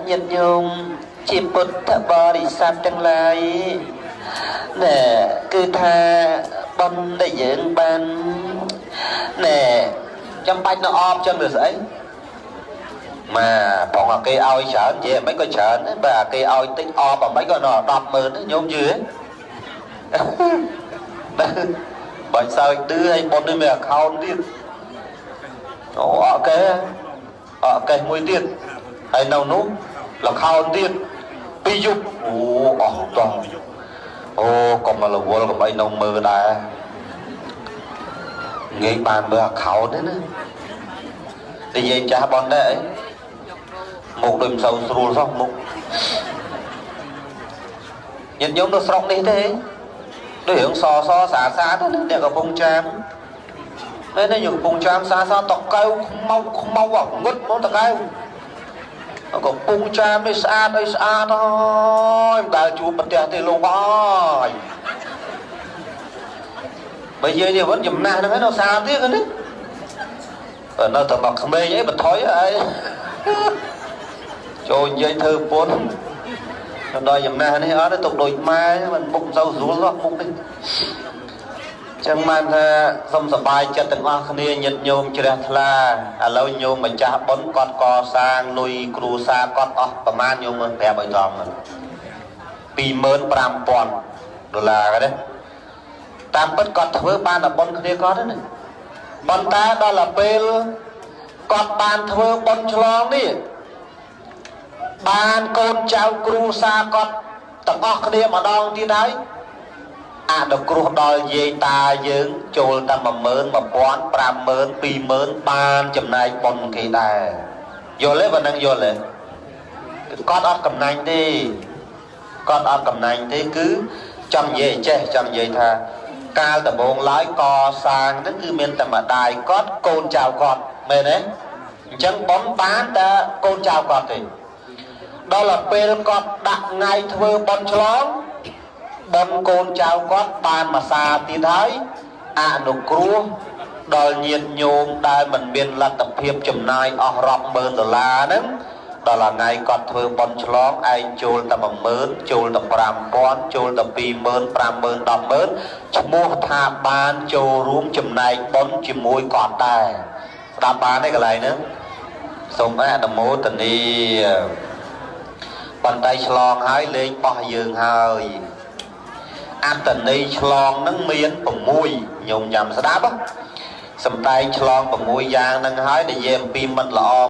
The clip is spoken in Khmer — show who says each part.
Speaker 1: ញាតិញោមជាពុទ្ធបរិស័ទទាំងឡាយណែគឺថាបុណ្យដែលយើងបានណែចាំបាច់នៅអបចឹងឬស្អីម៉ាបងអាគេឲ្យច្រើននិយាយមិនក៏ច្រើនបើអាគេឲ្យតិចអបមិនក៏ដល់100000ញោមយឺបើសើចឌឺឲ្យបុណ្យនេះមាន account ទៀតអូអកេអកេមួយទៀតហើយនៅនោះលខោនទៀតពីរយប់អូអស់តោះអូកុំមករវល់កុំអីនៅមើលដែរងាយបានមើល account ទេណានិយាយចាស់បនដែរអីមុខដូចមិនសូវស្រួលសោះមុខញាតិញោមនៅស្រុកនេះទេដូចរឿងសសសាសាទៅអ្នកកំពង់ចាមនេះខ្ញុំកំពង់ចាមសាសាតកៅខ្មៅខ្មៅងឹតមកតកៅកំពង់ចាមនេះស្អាតអីស្អាតហើយមិនដែលជួបប្រទះទេលោកអើយបើយាយនេះវិញចំណាស់ហ្នឹងឯងនៅស្អាតទៀតនេះបើនៅតែមកក្មេងអីបន្ថយអីចូលនិយាយធ្វើពុនដល់ចំណាស់នេះអត់ទេទុកដូចម៉ែមិនមុខមិនសូវស្រួលសោះមុខនេះចឹងបានថាសូមសប្បាយចិត្តទាំងអស់គ្នាញាតិញោមជ្រះថ្លាឥឡូវញោមម្ចាស់បុណ្យគាត់កសាងលុយគ្រួសារគាត់អស់ប្រមាណញោមមើលប្រាប់ឲ្យត្រង់25000ដុល្លារទេតាមពិតគាត់ធ្វើបានតែបុណ្យគ្នាគាត់ទេណាប៉ុន្តែដល់ទៅពេលគាត់បានធ្វើបុណ្យឆ្លងនេះបានកូនចៅគ្រួសារគាត់ទាំងអស់គ្នាម្ដងទៀតហើយអនុគ្រោះដល់យាយតាយើងចូលតែ11000 50000 20000បានចំណែកបុណ្យគេដែរយល់ទេបើនឹងយល់ទេគាត់អត់កំណាញ់ទេគាត់អត់កំណាញ់ទេគឺចង់និយាយចេះចង់និយាយថាកាលដំបូងឡើយកសាងហ្នឹងគឺមានតែម្ដាយគាត់កូនចៅគាត់មែនទេអញ្ចឹងបុណ្យបានតែកូនចៅគាត់ទេដល់ទៅពេលគាត់ដាក់ថ្ងៃធ្វើបុណ្យឆ្លងបុណ្យកូនចៅគាត់បានមួយសាទៀតហើយអនុគ្រោះដល់ញាតិញោមដែលមិនមានលទ្ធភាពចំណាយអស់រាប់ម៉ឺនដុល្លារហ្នឹងដល់ថ្ងៃគាត់ធ្វើបុណ្យឆ្លងឯងចូលតែ10000ចូលតែ5000ចូលតែ20000 50000 100000ឈ្មោះថាបានចូលរួមចំណែកបុណ្យជាមួយគាត់ដែរស្ដាប់បានទេកន្លែងហ្នឹងសូមអនុមោទនាប៉ុន្តែឆ្លងហើយលេងបោះយើងហើយអត្តន័យឆ្លងនឹងមាន6ញោមញ៉ាំស្ដាប់សំដែងឆ្លង6យ៉ាងនឹងហើយនិយាយអំពីមិត្តល្អ